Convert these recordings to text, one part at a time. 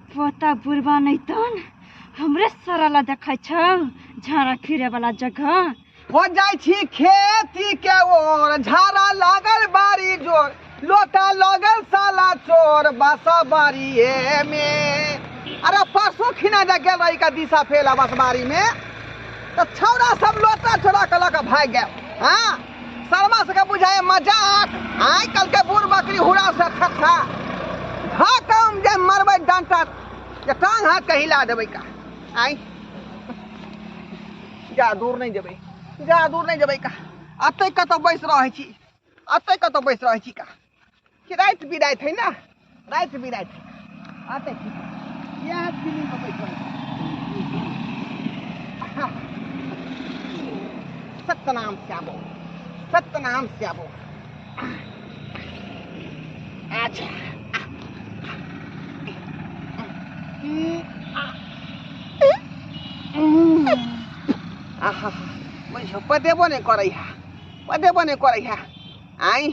पोता बुढ़बा नहीं तन हमरे सरला देखै छौ झाड़ा फिरे वाला जगह। हो जाइ छी खेती के ओर, झाड़ा लागल बारी जोर, लोटा लागल साला चोर बसा बारी में। अरे परसों खिना जा गेल रही का दिशा फेला बसबारी में, तो छौड़ा सब लोटा छोड़ा के लऽ के भागि गेल। हाँ शर्मा सबके बुझाए मजाक। आइ कल के बूढ़ बकरी हुरा से ठट्ठा हाँ कम जे मरबै डंटा जे टांग हाथ के हिला देबै का। आइ जा दूर नहीं जेबै, जा दूर नहीं जेबै का। अतै कतौ बैस रहै छी, अतै कतौ बैस रहै छी का। कि राति बिराति है ना, राति बिराति है अतै ठीक इएह फीलिंग पर बैस रहै छी। सत्यनाम श्यामो, सत्यनाम श्यामो। अच्छा आहा बुझियौ पदेबो नहि करै है, पदेबो नहि करै है। आइ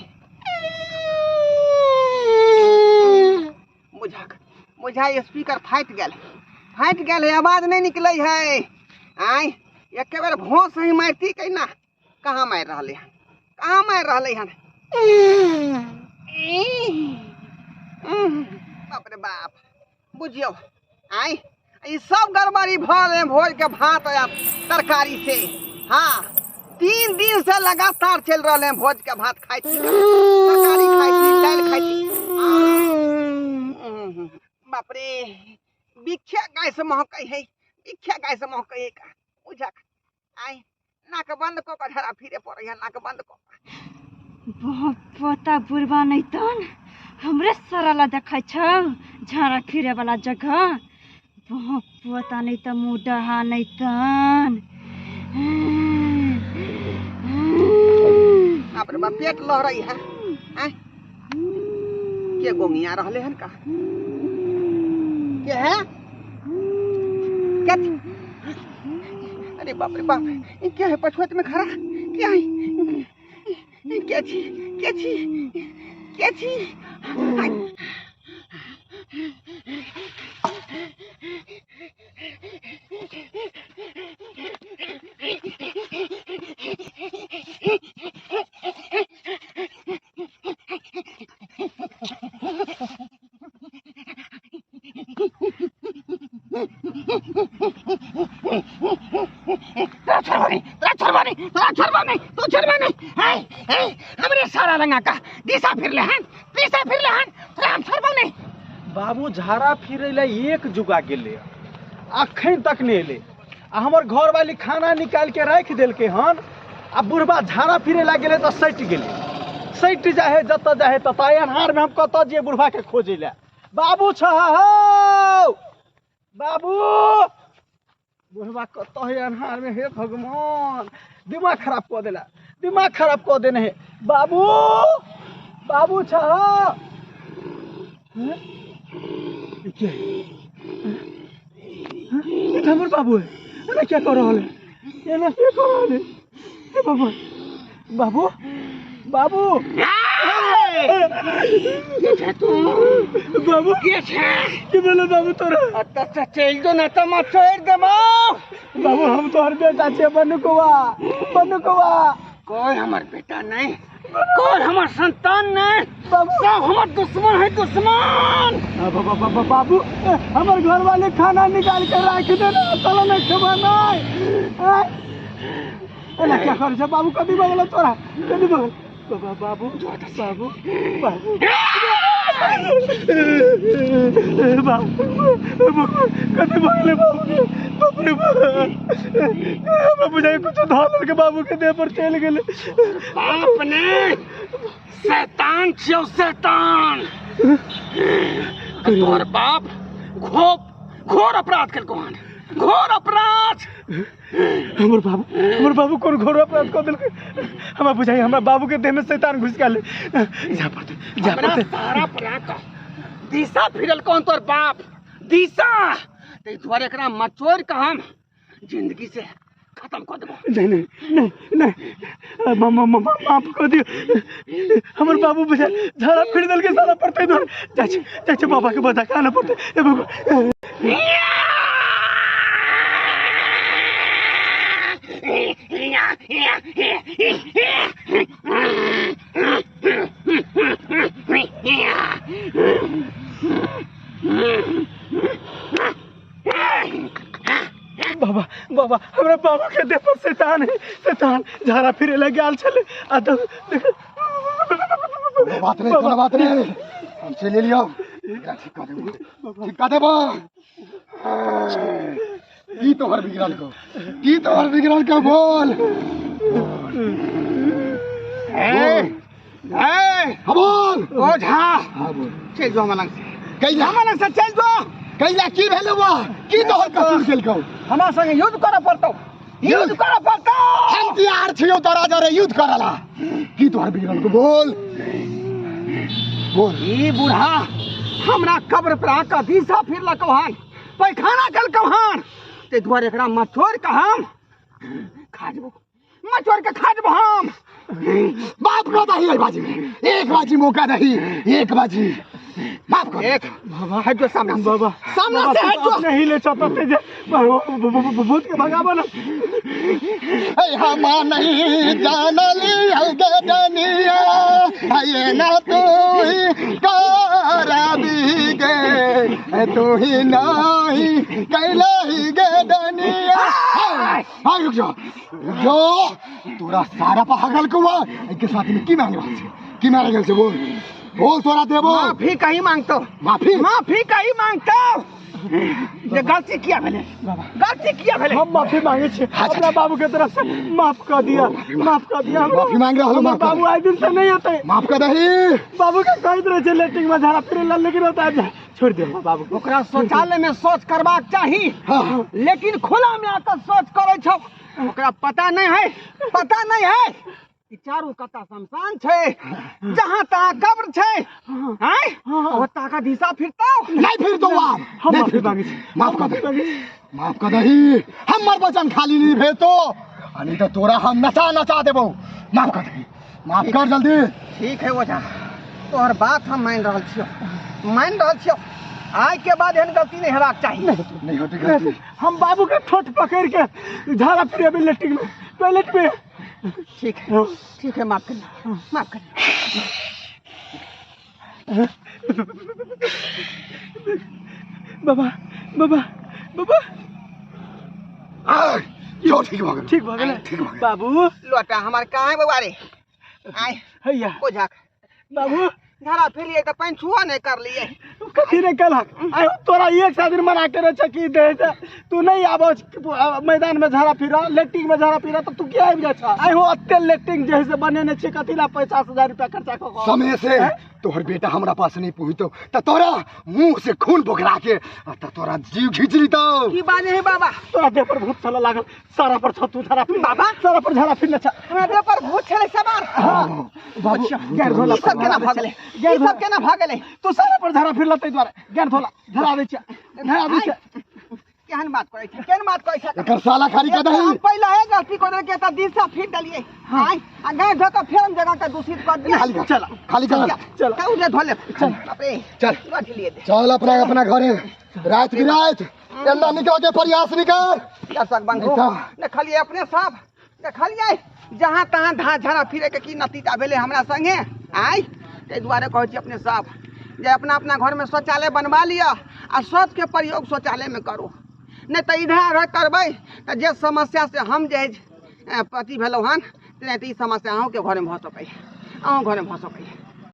बुझक बुझाइ स्पीकर फाटि गेल, फाटि गेल है, आवाज नहि निकलै है। आइ एके बेर भोंस ही मारती केना। कहाँ मारि रहलै हन, कहाँ मारि रहलै हन। बाप रे बाप बुझियौ आइ ई सब गड़बड़ी भऽ गेलै भोज के भात आ तरकारी से। हाँ 3 दिन से लगातार चलि रहल है भोज के भात खाइ छी, तरकारी खाइ छी, दालि खाइ छी। बाप रे बिख्या गाय से महकै है, बिख्या गाय से महकै है का। बुझक आइ नाक बंद कऽ कऽ झड़ा फिरे पड़ै है, नाक बंद कऽ कऽ। पोता बुढ़बा नहीं तन हमरे सरला देखै छौ झाड़ा फिरे वाला जगह। पोता नहीं त मुँह डहा नहीं तन। बाप रे बाप पेट लहरै है। आँय के गोंगिया रहले हन का के है क्या। अरे बाप रे बाप ई क्या है पछुआत में खड़ा क्या है, क्या छी, क्या छी, क्या छी। तोरा छोड़बो नहीं, तोरा छोड़बो नहीं, तोरा छोड़बो नहीं, तू छोड़बो नहीं। है हमरे सारा रंगा का दिशा फिरले हन, दिशा फिरले हन, तोरा हम छोड़बो नहीं। बाबू झाड़ा फिरे ला एक जुगा गेले अखन तक नहीं एले। आ हमर घर वाली खाना निकाल के राखि देलकै हन। आ बुढ़बा झाड़ा फिरे ला गेले तऽ सटि गेलै, सटि जाइ है जतऽ जाइ है ततऽ। अन्हार में हम कतऽ जियै बुढ़बा के खोजै ला। बाबू छह हौ बाबू, बुढ़बा कतऽ है अन्हार में। हे भगवान दिमाग खराब कऽ देला, दिमाग खराब कऽ देने है। बाबू बाबू छह हमर बाबू है। एना क्या कऽ रहल है, एना क्या कऽ रहल है। हे बाबू बाबू बाबू के छै तू बाबू, के छै की भेलै बाबू तोरा। अतऽ चलि जो ना तऽ मचोड़ि देबौ। बाबू हम तोहर बेटा छियै बनुकवा, बनुकवा। कोई हमर बेटा नहीं, कोई हमर संतान नहीं, बाबू सब हमर दुश्मन है, दुश्मन। बाबू हमर घर वाले खाना निकाल के राखि देने, चलो नहीं खेबा नहीं। एना क्या करै छै बाबू, कदी बगल तोरा, कदी बगल। बाबू बाबू बाबू बाबू कथी भऽ गेलै बाबू के। बाप रे बाप हमरा बुझाइ कुछो धऽ लेलकै बाबू के देह पर चलि गेलै। बाप ने शैतान छियौ, शैतान। तोहर बाप घोर अपराध केलकौ हन, घोर अपराध। हमर बाबू, हमर बाबू कोन घोर अपराध कऽ देलकै। हमरा बुझाइ हमरा बाबू के देह में शैतान घुसि गेलै। जा पड़तै, जा पड़तै। सारा अपराध दिशा फिरल कौन तोहर बाप दिशा, ताहि दुआरे एकरा मचोड़ि कऽ हम जिंदगी से खत्म कऽ देबो। नहीं नहीं नहीं नहीं, माफ कऽ दियौ। हमर बाबू बुझा झाड़ा फिर देलकै सारा पर, ताहि दुआरे जाइ छी, जाइ छी बाबा के बजा के आनऽ पड़तै। हे भगवान। बाबा बाबा, हमरा बाबू के देह पर शैतान है, शैतान झाड़ा फिरे लए गेल छलै आ देख। कोनो बात नहीं, कोनो बात नहीं, हम चलि एलियौ। एकरा ठीक कऽ देबो, ठीक कऽ देबो। की तोहर बिगड़ल को, की तोहर बिगड़ल को, बोल। ए ए, हाँ बोल। ओझा। हाँ बोल। चलि जो हमरा लग से। कैला? हमरा लग से चलि जो। कैला, की भेलौ बा? की तोहर कसूर केलकौ? हमरा संगे युद्ध करऽ पड़तौ, युद्ध करऽ पड़तौ। हम तैयार छियौ तोरा जरे युद्ध करला। की तोहर बिगड़ल को, बोल बोल। ई बूढ़ा हमरा कब्र पर आके दिशा फिरलकौ हन, पैखाना केलकौ हन, ताहि दुआरे एकरा मचोड़ि कऽ हम खा जेबो, मचोड़ि कऽ खा जेबो हम। माफ कर दही एहि बाजी में, एक बाजी मौका दही, एक बाजी माफ कर। एक बाबा, हट जो सामने से। बाबा, सामने बाबा, से हट तू जो। अपने ही ले चाहता जे भूत के भगाबो ना। ऐ हम नहीं जानली गदनिया, है ना तू ही कराबी गे, तू ही नहीं कैला ही गदनिया। हाँ रुक जा, रुक जा, तोरा सारा पागल कुआ के साथ में की मांग रहल छै, की मांग रहल छै, बोल बोल, तोरा देबो। माफी कहीं मांगतो? माफी? माफी कहीं मांगतो जे गलती किया भेलै, गलती किया भेलै? हम माफी मांगे छी अपना बाबू के तरफ से, माफ कर दिया, माफ कर दिया हमरा। माफी मांग रहल हूँ, हमर माफ कर। बाबू आइ दिन से नहीं होते। माफ कर दही। बाबू के कहैत रहे छै लेट्रिन में झाड़ा फिरे ला, लेकिन होता है छोड़ दे हमरा बाबू के। ओकरा शौचालय में शौच करबाक चाही, हाँ। लेकिन खुला में आकर शौच करै छौ। ओकरा पता नहीं है, पता नहीं है कि चारू कत्ता शमशान छै, जहाँ तहाँ कब्र छै। आँय, ओतऽ का दिशा फिरतौ। नहीं फिर तो आप हम नहीं माफी फिर मांगे छी। माफ कर दे, माफ कर दही। हमर वचन खाली नहीं भेतो, आ नहीं तो तोरा हम नचा नचा देबो। माफ कर दही, माफ कर जल्दी। ठीक है ओझा, तोहर बात हम मान रहल छियौ, मान रहल छियौ। आइ के बाद एहन गलती नहीं हेबाक चाही। नहीं होती गलती। हम बाबू के ठोट पकड़ के झाड़ा फिरेबे लेट्रिन में, टॉयलेट में। ठीक है, ठीक है, माफ करना, माफ करना। बाबा बाबा बाबा। आय, यो ठीक भऽ गेल। ठीक भऽ गेलै। ठीक भऽ गेल। बाबू। लोटा हमार कहाँ है बौआ रे? आय। हैया। ओझा। बाबू। झाड़ा फिर तऽ पानि छुआ नहि करलियै। कथी रे कहलक? आइ तोरा एक साथ मना के रहे छै कि दे छै, तू नहीं आबो मैदान में झाड़ा फिरा, लेट्रिन में झाड़ा फिरा, तऽ तू किया आबि जाइ छ? आइ हो अते लेट्रिन जे है से बनेने छै, कथी ला 50,000 रुपया खर्चा कऽ कऽ? समय से तोहर बेटा हमरा पास नहीं पहुँचतो तऽ तोरा मुंह से खून बोकरा के आ तऽ तोरा जीव खींच लीतो। की बाजे है बाबा? तोरा देह पर भूत छल लागल, सारा पर छतू झाड़ा फिर। बाबा? सारा पर झाड़ा फिरने छ। हमरा देह पर भूत छलै सवार। हाँ। बाबू, गैर धोला। ई सब केना भऽ गेलै? ई सब केना भऽ गेलै? तू सारा पर झाड़ा फिरला ताहि दुआरे। गैर धोला, धरा दै छै, धरा दै छै। केहन बात करै छै, केहन बात करै छै? एकर साला खाली कऽ दही। हम पहिले हे गलती कऽ देलकै तऽ दिल से फिर देलियै। आय आ गाय धो कऽ फेर हम जगह के दूषित कऽ दियै। खाली कर। चल। खाली कर। चल। कहू जे धो लेब। चल बाप रे। चल। रख लिए दे। चल अपना अपना घरे, रात बिरात एना निकल के प्रयास निकल। दर्शक बंधु, नहीं तऽ। देखलियै अपने सब, देखलियै जहाँ तहाँ धा झाड़ा फिरे के की नतीजा भेलै हमरा संगे। आय ताहि दुआरे कहै छी अपने सब जे अपना अपना घरमे शौचालय बनवा लिअ आ शौचके प्रयोग शौचालयमे करू, नहि तऽ इधर उधर करबै तऽ जे समस्या से हम जे पति भेलहुँ हन, नहि तऽ ई समस्या अहूँके घरमे भऽ सकैए, अहूँ घरमे भऽ सकैए।